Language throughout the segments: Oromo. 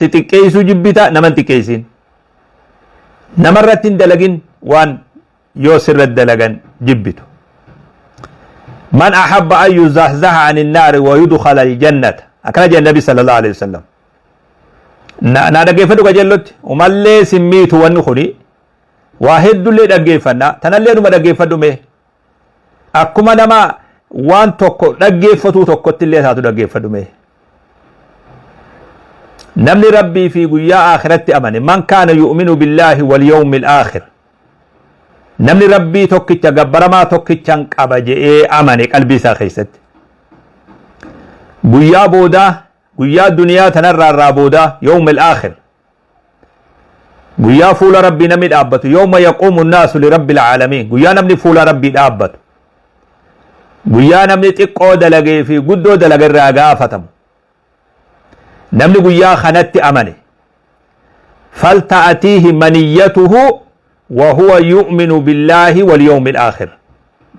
Si xiqqeessuu jibbita, nama hin xiqqeessin. Namarratti hin dalagin waan yoo sirra dalagan jibbitu. Man ahabba an yuzahzaha ani naari wa yudkhala aljannata. Akkana jedhan Nabi sallallahu alaihi wasallam. Na dhaggeeffadhu qajeellotti. Umallee simmiitu wanni kuni waa heddullee dhaggeeffanna. Tanallee numa dhaggeeffadhu mee. Akkuma nama waan tokko dhaggeeffatuu tokkotti illee taatu dhaggeeffadhu mee. Namni Rabbii fi guyyaa aakiratti amane, man kaana yu'minu billaahi wal yawmil aakhir. Namni Rabbii tokkicha gabbaramaa tokkichan qaba je'ee amane qalbii isaa keessatti. Guyyaa boodaa, guyyaa duniyaa tanarraa irraa boodaa, yawmil aakhir. Guyyaa fuula Rabbii namni dhaabbatu, yawma yaquumu naasu li rabbil aalamiin, guyyaa namni fuula Rabbii dhaabbatu. Guyyaa namni xiqqoo dalagee fi guddoo dalage irraa gaafatamu. Namni guyyaa kanatti amane, falta'atiihi maniyyatuhu wa huwa yu'minu billaahi wal yawmil aakhir.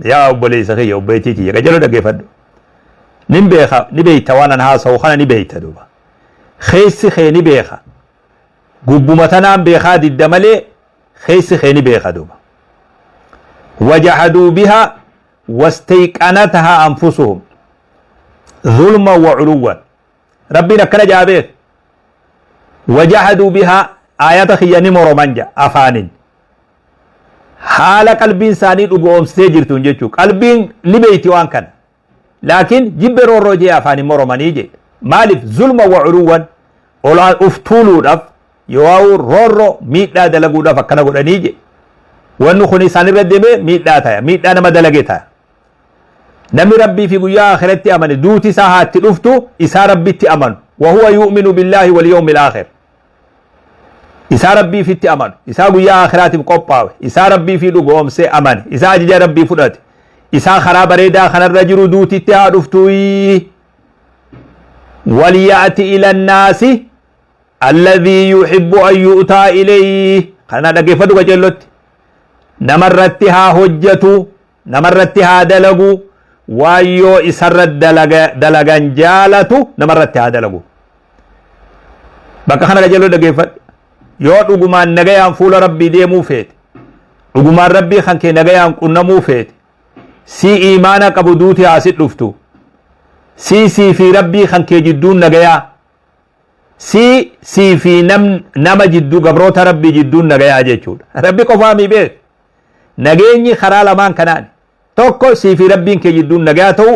Yaa obboleessa kiyya, obboleettii kiyya, qajeeloo dhaggeeffadhu. Nin beeka, ni beekta, waan an haasa'u kana ni beekta duuba. Keessi kee ni beeka. Gubbuma tanaan beekaa didda malee keessi kee ni beeka duuba. Wajahaduu bihaa wastayqanatahaa anfusuhum zulman wa culuwwan. Rabbiin akkana jaa beek. Wajahaduu bihaa, aayata kiyya ni moroman ja afaanin. Haala qalbiin isaanii dhugoomsitee jirtuun jechuu. Qalbiin ni beeyti waan kana. Laakiin jibbe roorroo jee afaanin moromanii jee. Maaliif? Zulma wa culuwwan, olaa uf tuuluudhaaf yoo roorroo miidhaa dalaguudhaaf akkana godhanii jee. Wanni kun isaan irra deemee miidhaa taya. Miidhaa nama dalage taya. Namni Rabbii fi guyyaa akhiratti amane, duuti isaa haa itti dhuftu isaa Rabbitti amanu. Wa huwa yu'minu billaahi wal yawmil aakhir. Isaa Rabbii fitti amanu, isaa guyyaa akhiraatiif qophaawe, isaa Rabbii fi dhugoomsee amane, isaa ajaja Rabbii fudhate, isaa karaa bareedaa kanarra jiru duuti itti haa dhuftu. Walyaati ila naasi alladhii yuhibbu an yu'taa ilayhi. Kana dhaggeeffadhu qajeellotti. Namarratti haa hojjetu, namarratti haa dalagu, waan yoo isarra dalagan jaalatu namarratti haa dalagu. Bakka kana qajeeloo dhaggeeffadhu. Yoo dhugumaan nagayaan fuula Rabbii deemuu feete, dhugumaan Rabbii kan kee nagayaan qunnamuu feete, sii iimaana qabu duuti haa si dhuftu, sii sii fi Rabbii kan kee jidduun nagayaa, sii sii fi nama jidduu, gabroota Rabbii jidduun nagayaa jechuudha. Rabbi qofaa mii beek. Nageenyi karaa lamaan kanaan. Tokko, sii fi Rabbiin kee jidduun nagayaa ta'u,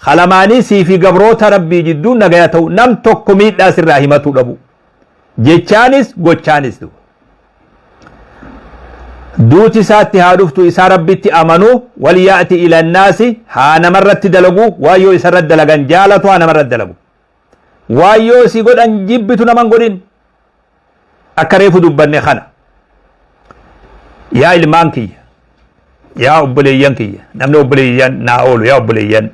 kalamaanii sii fi gabroota Rabbii jidduun nagayaa ta'u, nam tokko miidhaa sirraa himatuu dhabu. Jechaanis gochaanis. Duuti isaatti haa dhuftu isaa Rabbitti amanu, wal yaa'ti ilannaasi, haa namarratti dalagu waan yoo isarratti dalagan jaalatu haa namarratti dalagu. Waan yoo si godhan jibbitu naman godhin. Akka reefu dubbanne kana. Yaa ilmaan kiyya, yaa obboleeyyan kiyya, namni obboleeyyan naa oolu, yaa obboleeyyan,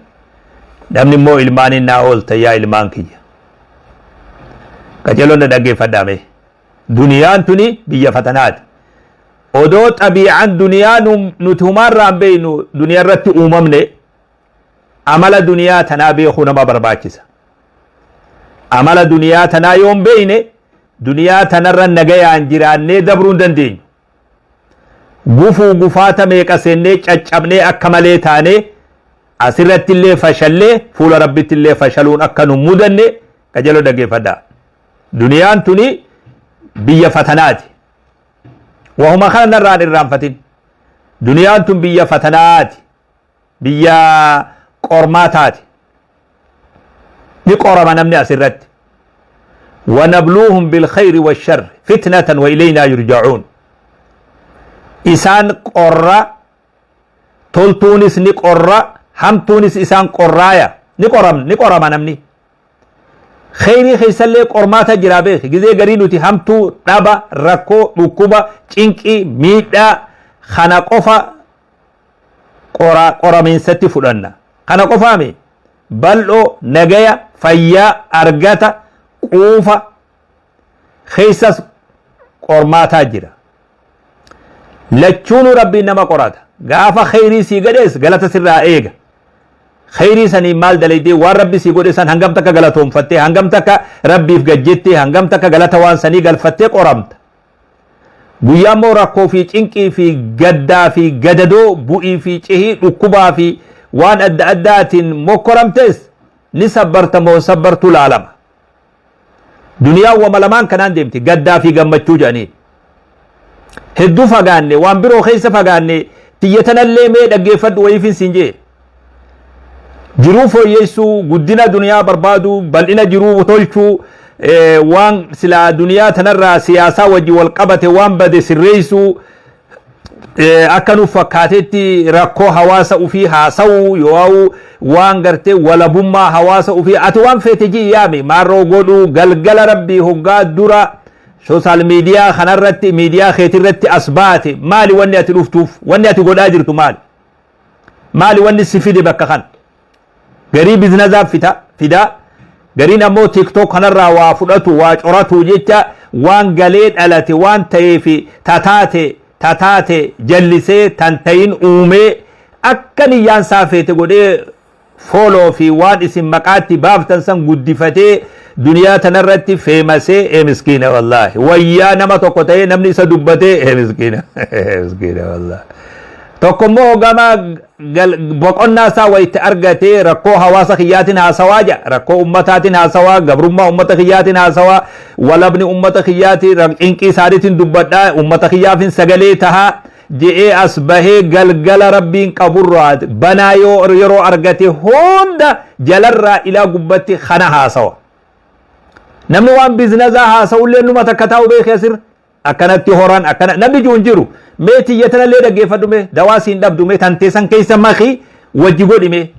namni immoo ilmaaniin naa oolta, yaa ilmaan kiyya. Qajeeloon na dhaggeeffadhaa mee. Duniyaan tuni biyya fatanaati. Odoo xabii'aan duniyaa nuti humaarraa hin beeknu duniyaa irratti uumamne, amala duniyaa tanaa beekuu nama barbaachisa. Amala duniyaa tanaa yoo hin beekne, duniyaa tanarra nagayaan jiraannee dabruu hin dandeenyu. Gufuu gufaata meeqa seennee, caccabnee, akka malee taanee, asirratti illee fashallee, fuula Rabbitti illee fashaluun akka nu mudanne qajeeloo dhaggeeffadhaa. Duniyaan tuni biyya fatanaati. Wahuma kana narraan irraanfatin. Duniyaan tun biyya fatanaati. Biyya qormaataati. Ni qorama namni asirratti. Wanabluuhum bilkhayri washarri fitnatan wa ilaynaa yurja'uun. Isaan qorra, toltuunis ni qorra, hamtuunis isaan qorraaya. Ni qoram, ni qorama namni. Kheyrii keessallee qormaata jira beeki. Gizee garii nuti hamtuu, dhaba, rakkoo, dhukkuba, cinqii, miidhaa kana qofa qoramiinsatti fudhanna. Kana qofaami, bal'oo, nagaya, fayyaa, argata, quufa keessas qormaataa jira. Lachuunuu Rabbiin nama qorata. Gaafa kheyrii sii gadhees galata sirraa eega. Kheyrii saniin maal dalaydee? Waan Rabbi sii godhe san hangam takka galatoomfattee, hangam takka Rabbiif gad jettee, hangam takka galata waan sanii galfattee qoramta. Guyyaa immoo rakkoo fi cinqii fi gaddaa fi gadadoo, bu'ii fi cihii, dhukkubaa fi waan adda addaatiin mokkoramtes ni sabbarta moo hin sabbartu laalama. Duniyaan wama lamaan kanaan deemti, gaddaa fi gammachuu jedhanii. Hedduu fagaanne, waan biroo keessa fagaanne, tiyya tanallee mee dhaggeeffadhu wayiifin siin jee. Jiruu fooyyeessuu, guddina duniyaa barbaaduu, bal'ina jiruu tolchuu, waan silaa duniyaa tanarraa siyaasaa wajji wal qabate waan bade sirreessuu, akka nuuf fakkaatetti rakkoo hawaasa ufii haasawuu yoo waan gartee walabummaa hawaasa ufii ati waan feete ji'i yaami maarroo godhuu galgala Rabbii hoggaa dura social media kanarratti, miidiyaa keetirratti as baate, maali wanni ati dhuftuuf? Wanni ati godhaa jirtu maali? Maali wanni si fide bakka kana? Garii biznazaaf fita fidaa, gariin ammoo TikTok kanarraa waa fudhatu, waa coratu jecha waan galee dhalate waan ta'eef tataate tataate jallisee tan ta'in uumee akka niyyaan isaa feete godhee follow fi waan isin maqaatti baaftan san guddifatee duniyaa tanarratti feemasee. Ee miskiina, wallaahi, wayyaa nama tokko ta'ee namni isa dubbatee, ee miskiina, miskiina wallaahi. Tokko immoo gama boqonnaa isaa wayitti argatee rakkoo hawaasa kiyyaatiin haasawaa jedha, rakkoo ummataatiin haasawaa, gabrummaa ummata kiyyaatiin haasawaa, walabni ummata kiyyaatiin, cinqii isaaniitiin dubbadhaa, ummata kiyyaafin sagalee tahaa je'ee as bahee galgala Rabbiin qaburraa banaa yoo yeroo argate hunda jalarraa ilaa gubbatti kana haasawa. Namni waan biizinazaa haasa'ullee numa takka taa'u beekee asirra. Akkanatti horan akkana namni jiru hin jiru. Mee tiyya tanallee dhaggeeffadhu, mee dawaa siin dhabdu, mee tanteessan keessa makii wajji godhi mee.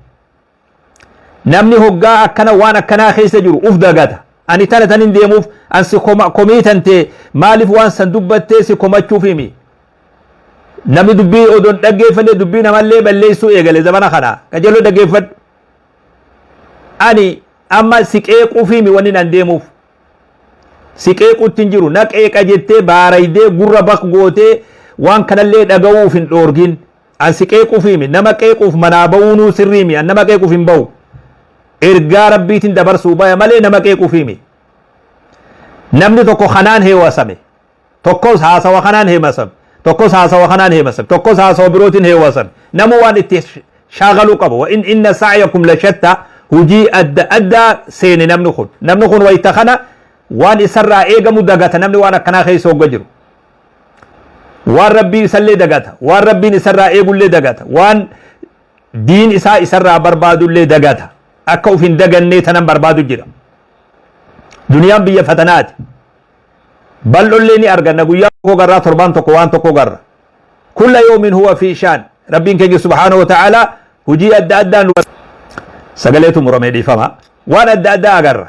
Namni hoggaa akkana waan akkanaa keessa jiru uf dagata. Ani tana tanin deemuuf an si komii tantee maaliif waan san dubbattee si komachuuf himi. Namni dubbii odoon dhaggeeffanne dubbii namallee balleessuu eegale zamana kana. Qajeeloo dhaggeeffadhu. Ani amma si qeequuf himi wanni an deemuuf. Si qeequutti hin jiru. Na qeeqa jettee baaraydee gurra baq gootee waan kanallee dhaga'uuf hin dhoorgin. An si qeequuf himi. Nama qeequuf manaa ba'uunuu sirrii himi. An nama qeequuf hin ba'u. Ergaa Rabbiitiin dabarsuu baya malee nama qeequuf himi. Namni tokko kanaan heewasame. Tokkos haasawa kanaan heemasame. Tokkos haasawa kanaan heemasame. Tokkos haasawa birootiin heewasame. Namuu waan itti shaagaluu qabu. Wa in inna sa'yakum la shatta, hujii adda addaa seene namni kun. Namni kun wayita kana waan isarraa eegamu dagata, namni waan akkanaa keessa hogga jiru. Waan Rabbii isallee dagata. Waan Rabbiin isarraa eegullee dagata. Waan diin isaa isarraa barbaadullee dagata. Akka uf hin dagannee tanan barbaadu jira. Duniyaan biyya fatanaati. Bal'ollee ni arganna, guyyaa tokko garraa, torbaan tokko waan tokko garra. Kulla yoomin huwa fi shaan. Rabbiin keenya subhaanahu wa ta'aalaa hojii adda addaa nu sagaleetu muramee dhiifama. Waan adda addaa agarra.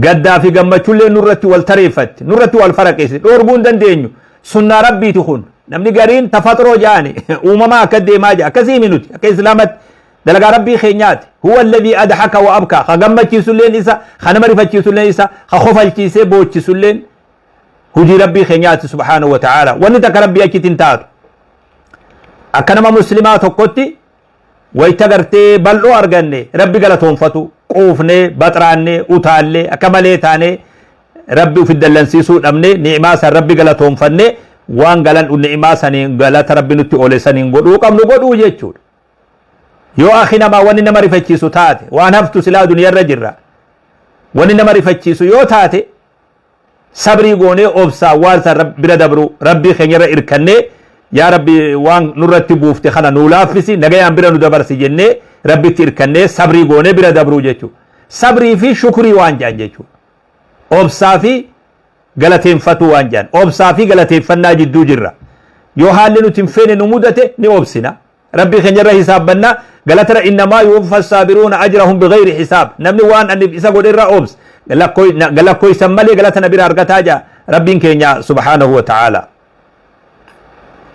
Gaddaa fi gammachuullee nurratti wal tareeffatti, nurratti wal faraqeessi. Dhoorguu hin dandeenyu. Sunnaa Rabbiiti kun. Namni gariin tafaxroo ja'ani uumamaa akka deemaa ja'a. Akkasii himi nuti akka Islaamatti dalagaa Rabbii keenyaati. Huwa alladhii adhaka wa abkaa. Ka gammachiisulleen isa, ka nama rifachiisulleen isa, ka kofalchiisee boochisulleen hojii Rabbii keenyaati subhaanahu wa ta'aala. Wanni takka Rabbii achitti hin taatu. Akka nama muslimaa tokkotti wayta gartee bal'oo arganne Rabbi galatoonfatu, quufnee, baxraannee, utaallee, akka malee taanee Rabbi ufi dallansiisuu dhabne, ni'imaa san Rabbi galatoonfanne, waan galan ni'imaa saniin galata Rabbi nutti oole saniin godhuu qabnu godhuu jechuudha. Yoo akhi namaa wanni nama rifachiisu taate, waan haftu silaa duniyarra jirra. Wanni nama rifachiisu yoo taate sabrii goonee obsaa waan san bira dabru, Rabbii keenyarra irkannee, yaa Rabbi, waan nurratti buufte kana nuu laaffisi, nagayaan bira nu dabarsi jennee Rabbitti irkannee sabrii goonee bira dabruu jechuudha. Sabrii fi shukrii waan jedhan jechuudha. Obsaa fi galateeffatuu waan jedhan. Obsaa fi galateeffannaa jidduu jirra. Yoo haalli nuti hin feene nu mudate ni obsina. Rabbii keenyarra hisaabbanna, galatara innamaa yuwaffa saabiruuna ajrahum bighayri hisaab. Namni waan ani isa godhe irraa obs lakkoysan malee galata na bira argataa jaa Rabbiin keenya subhaanahu wa ta'aala.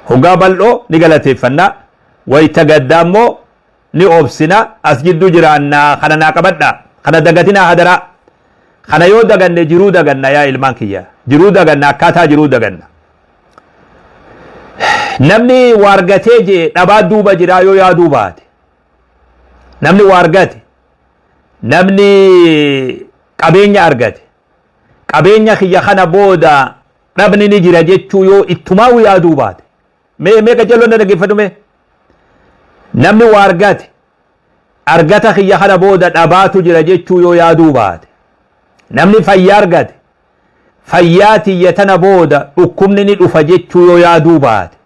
Hoggaa bal'oo ni galateeffanna, wayta gaddaa immoo ni obsina, as jidduu jiraannaa. Kana naa qabadha, kana dagatinaa hadaraa. Kana yoo daganne jiruu daganna, yaa ilmaan kiyya, jiruu daganna, akkaataa jiruu daganna. Namni waargatee jee dhabaa duuba jiraa yoo yaaduu baate. Namni waa argate, namni qabeenya argate, qabeenya kiyya kana booda dhabni ni jira jechuu yoo ittumaa yaaduu baate. Mee mee qajeelloon na dhaggeeffadhu mee. Namni waa argate, argata kiyya kana booda dhabaatu jira jechuu yoo yaaduu baate. Namni fayyaa argate, fayyaa tiyya tana booda dhukkubni ni dhufa jechuu yoo yaaduu baate.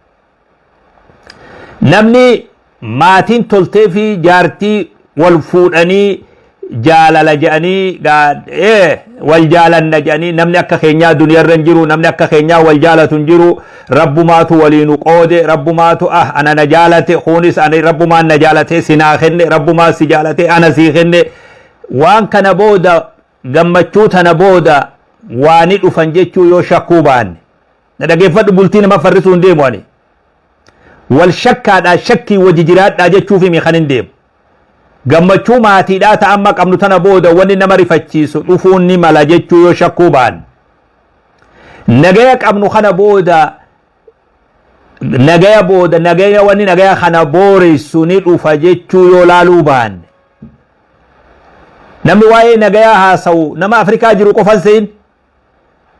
Namni maatiin toltee fi jaartii wal fuudhanii jaalala jedhanii wal jaalanna jedhanii, namni akka keenyaa duniyarra hin jiru, namni akka keenyaa wal jaalatu hin jiru, rabbumaatu waliinu qoode, rabbumaatu ana na jaalate, kunis ani rabbumaan na jaalate sinaa kenne, rabbumaa si jaalate ana sii kenne, waan kana booda gammachuu tana booda waani dhufan jechuu yoo shakkuu baanne. Na dhageeffadhu, bultii nama farrisuu hin deemu ani. Wal shakkaadhaa shakkii wajji jiraadhaa jechuuf himi kan hin deemu. Gammachuu maatiidhaa ta amma qabnu tana booda wanni nama rifachiisu dhufuun ni mala jechuu yoo shakkuu baanne. Nagaya qabnu kana booda, nagaya booda nagaya wanni nagaya kana booressu ni dhufa jechuu yoo laaluu baanne. Namni waa'ee nagayaa haasa'u nama Afrikaa jiru qofan se'in.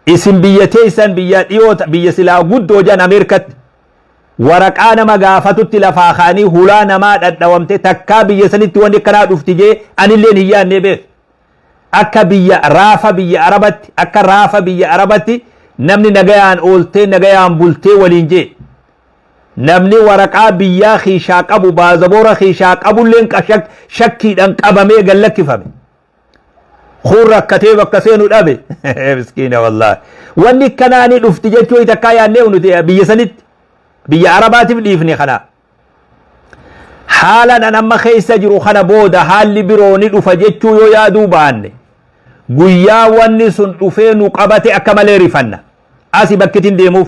Isin biyya teessan, biyya dhiyoo, biyya silaa guddoo jedhan Ameerikatti waraqaa nama gaafatutti lafaa kaanii hulaa namaa dhadhawamte takkaa biyya sanitti wanni akkanaa dhufti jee anilleen hin yaadne beek. Akka biyya raafa biyya Arabatti, akka raafa biyya Arabatti namni nagayaan ooltee nagayaan bultee waliin jee. Namni waraqaa biyyaa kiishaa qabu, baazaboora kiishaa qabulleen shakkiidhaan qabamee gallakkifame. Kun rakkatee bakka seenu dhabe. Miskiina wallaahi. Wanni akkanaa ni dhufti jechuu takkaa yaadnee nuti biyya sanitti. Biyya Arabaatiif dhiifne kana. Haala nan amma keessa jiru kana booda haalli biroo ni dhufa jechuu yoo yaaduu baanne, guyyaa wanni sun dhufee nu qabate akka malee rifanna. Asi bakkitiin deemuuf.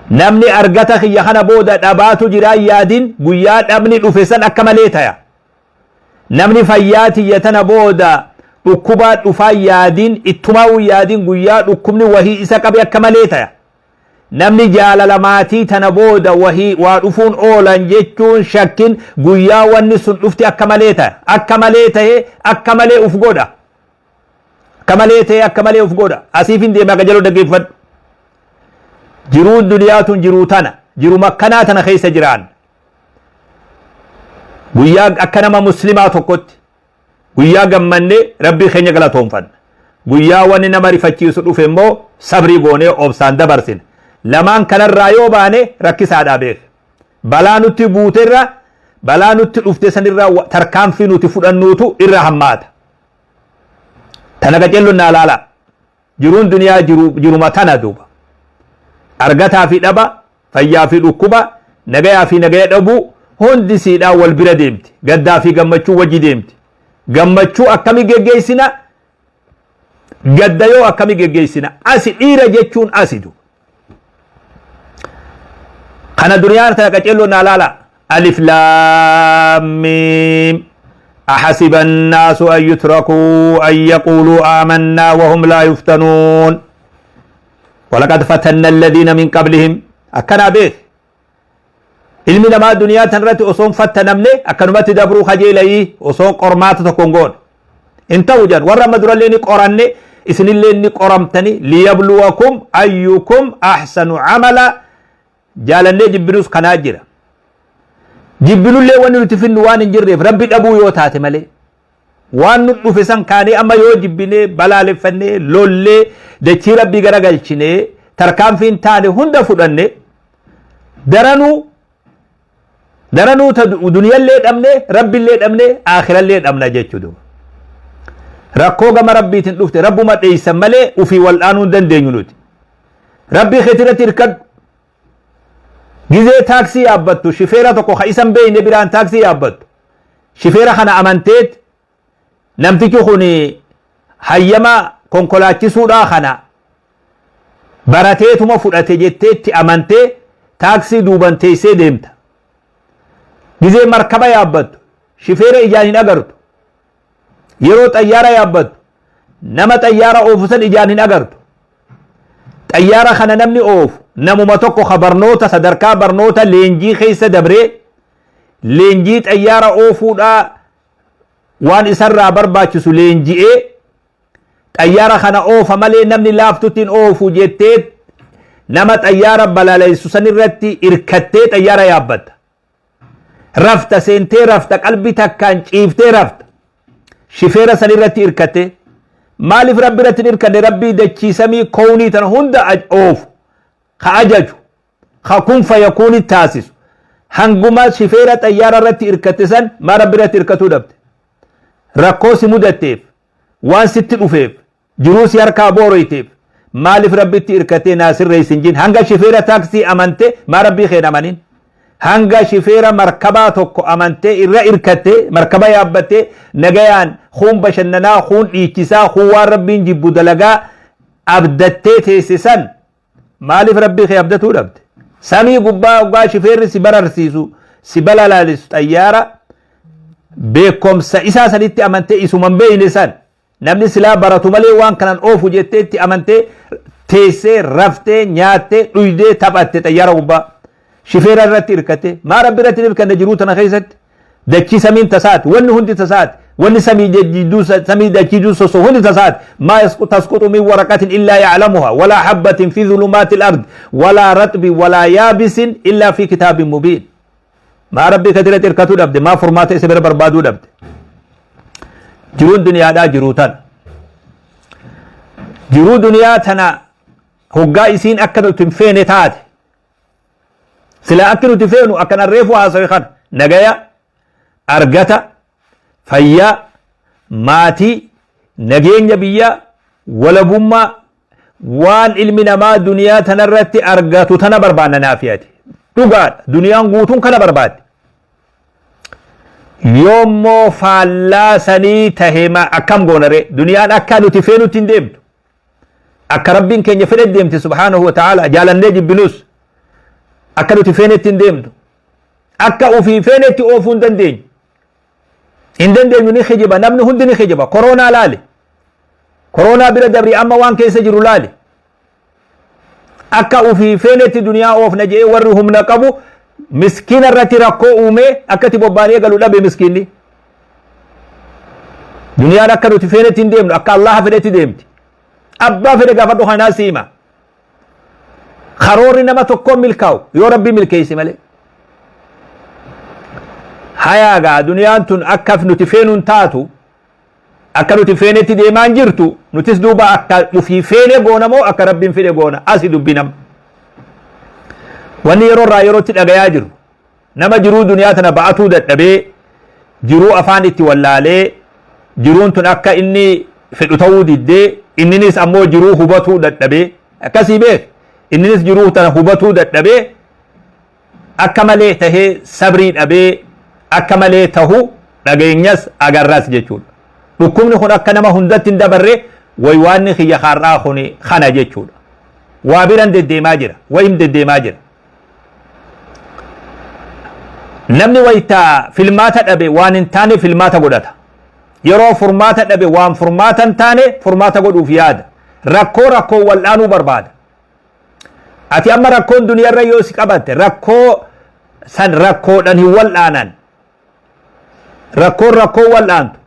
Namni argata kiyya kana booda dhabaatu jiraa yaadin, guyyaa dhabni dhufe san akka malee taya. Namni fayyaa tiyya tana booda dhukkubaa dhufaa yaadin, ittumaa yaadin, guyyaa dhukkubni wahii isa qabe akka malee taya. Namni jaalala maatii tana booda wahii waa dhufuun oolan jechuun shakkin, guyyaa wanni sun dhufti akka malee taya. Akka malee tahee akka malee uf godha. Akka malee tahee akka malee uf godha. Asiif hin deema, akka jaloo dhaggeeffadhu. Jiruun duniyaa tun jiruu tana, jiru makkanaa tana keessa jiraan. Guyyaa akka nama muslimaa tokkotti guyyaa gammannee rabbii keenya galatoonfanna. Guyyaa wanni nama rifachiisu dhufe immoo sabrii goonee obsaan dabarsina. Lamaan kanarraa yoo baane rakkisaadhaa beek. Balaa nutti buuterra, balaa nutti dhufte sanirraa tarkaanfii nuti fudhannuutu irra hammaata. Tana qaceelloon naa laala. Jiruun duniyaa jiruma tana duuba. Argataa fi dhaba, fayyaa fi dhukkuba, nagayaa fi nagaya dhabuu hundi siidhaan wal bira deemti. Gaddaa fi gammachuu wajji deemti. Gammachuu akkamii geggeessina? Gadda yoo akkamii geggeessina? Asi dhiira jechuun asi duuba. Kana duniyaan tana qaceelloo naa laala. Alif laam miim. أحسب الناس أن يتركوا أن يقولوا آمنا وهم لا يفتنون ولقد فتنا الذين من قبلهم. أكنا بيك ilmi namaa duniyaa tanarratti osoon fattanamne akkanumatti dabruu kajeelayii osoon qormaata tokko hin goone hin ta'u jedhan. Warra amma durallee ni qoranne, isinillee ni qoramtani. ليبلوكم أيكم أحسن عملا. Jaalannee jibbinus kanaa jira. Jibbinullee wanni nuti finnu waan hin jirreef, rabbi dhabuu yoo taate malee, waan nu dhufe san kaanee amma yoo jibbinee balaaleffannee lollee dachii rabbii garagalchinee tarkaanfiin taane hunda fudhanne, daranuu daranuu ta duniyallee dhabne, rabbillee dhabne, aakhirallee dhabna jechuudha. Rakkoo gama rabbiitiin dhufte rabbuma dheeysan malee ufii wal'aanuu hin dandeenyu nuti. Rabbii keetirratti hirkadhu. Gizee taaksii yaabbattu, shifeera tokko ka isan beeyne biraan taaksii yaabbattu. Shifeera kana amanteet namtichi kun hayyama konkolaachisuudhaa kana barateetuma fudhate jetteetti amantee taaksii duuban teessee deemta. Gizee markaba yaabbattu shifeera ijaan hin agartu. Yeroo xayyaara yaabbattu nama xayyaara oofu san ijaan hin agartu. Xayyaara kana namni oofu namuma tokko ka barnoota sadarkaa barnoota leenjii keessa dabree. Leenjii xayyaara oofuudhaa waan isarraa barbaachisu leenji'ee xayyaara kana oofa malee namni laaftutti hin oofu jettee nama xayyaara balaleessu san irratti irkattee xayyaara yaabbatta. Rafta seentee rafta qalbii takkaan ciiftee rafta. Shifeera san irratti irkattee maaliif Rabbi irratti hin irkanne? Rabbii dachii samii kownii tana hunda oofu ka ajaju ka kun fayakuuni taasisu hanguma shifeera xayyaara irratti irkatte san maa Rabbi irratti irkatuu dhabde? Rakkoo si mudatteef, waan sitti dhufeef, jiruu si harkaa booroyteef maaliif Rabbitti irkattee naa sirreessi hin jin? Hanga shifeera taaksii amante maa Rabbii keen amanin? Hanga shifeera markabaa tokko amantee irra irkattee markaba yaabbattee nagayaan kuun bashannanaa, kuun dhiichisaa, kuun waan Rabbiin jibbu dalagaa abdattee teesse san maaliif Rabbii kee abdatuu dhabde? Samii gubbaa hoggaa shifeerri si bararsiisu, si balalaalisu xayyaara, beekomsa isaa sanitti amantee isuma hin beekne san namni silaa baratu malee waan kanan oofu jettee itti amantee teessee raftee nyaattee dhuydee taphatte xayyaara gubbaa shifeera irratti hirkatte maa Rabbi irratti hin hirkanne? Jiruu tana keessatti dachii samiin tasaati, wanni hundi tasaati, wanni samii jidduu samii dachii jidduu sosso'u hundi tasaati. Maa tasquxu min waraqatin illaa ya'lamuha walaa habbatin fi dhulumaatil ard walaa raxbin walaa yaabisin illaa fi kitaabin mubiin. Maa Rabbii keetii irratti hirkatuu dhabde? Maa furmaata isa bira barbaaduu dhabde? Jiruun duniyaadhaa jiruu tana. Jiruu duniyaa tana hoggaa isiin akka nuti hin feene taate, silaa akki nuti feenu akkan arreefu haasawe kana, nagaya argata, fayyaa, maatii, nageenya biyyaa, walabummaa, waan ilmi namaa duniyaa tanarratti argatu tana barbaanna naafi ati. Dhugaadha, duniyaan guutuun kana barbaaddi. Yoommoo faallaa sanii tahe akkam goonare? Duniyaan akka nuti feenutti hin deemtu. Akka Rabbiin keenya fedhe deemti subhaanahu wa ta'ala. Jaalannee jibbinus akka nuti feenetti hin deemtu. Akka ofii feenetti oofuu hin dandeenyu. Hin dandeenyu, ni kijiba, namni hundi ni kijiba. Koroonaa laali. Koroonaa bira dabri, amma waan keessa jiru laali. Akka ofii feenetti duniyaa oofna jedhee warri humna qabu miskiina irratti rakkoo uumee akka itti bobbaanee galu dhabe miskiinni. Duniyaan akka nuti feenetti hin deemnu, akka Allaha fedhetti deemti. Abbaa fedhe gaafadhu, kanaa siima. Karoorri nama tokkoon milkaa'u yoo Rabbi milkeesse malee. Hayaa gaa, duniyaan tun akka nuti feenuun taatu, akka nuti feenetti deemaan jirtu, nutis duuba akka ufii feene goona moo akka Rabbiin fedhe goona? Asi dubbi nama. Wanni yeroo irraa yerootti dhagayaa jiru, nama jiruu duniyaa tana ba'atuu dadhabee, jiruu afaan itti wallaalee, jiruun tun akka inni fedhu ta'uu diddee, inninis ammoo jiruu hubatuu dadhabee, akkasii beek, inninis jiruu tana hubatuu dadhabee, akka malee tahee sabrii dhabee akka malee tahu dhageenyas agarras jechuudha. Dhukkubni kun akka nama hundatti hin dabarre waywaanni kiyya har'aa kun kana jechuudha. Waa biran deddeemaa jira, wayim deddeemaa jira. Namni waytaa filmaata dhabe waan hin taane filmaata godhata. Yeroo furmaata dhabe waan furmaata hin taane furmaata godhuuf yaada. Rakkoo rakkoo wal'aanuu barbaada. Ati amma rakkoon duniyaarra yoo si qabatte, rakkoo san rakkoodhaan hin wal'aanan. Rakkoon rakkoo wal'aantu.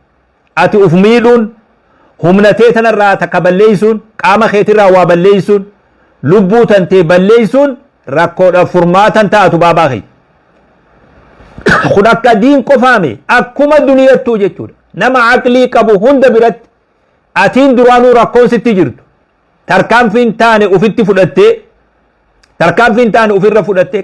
Ati uf miidhuun, humna tee tanarraa takka balleessuun, qaama keetirraa waa balleessuun, lubbuu tantee balleessuun rakkoodhaaf furmaatan taatu, baabaa kiyya. Kun akka diin qofaame akkuma duniyattuu jechuudha. Nama aqlii qabu hunda biratti atiin duraanuu rakkoon sitti jirtu. Tarkaanfiin taane ufitti fudhattee, tarkaanfiin taane ofirra fudhattee.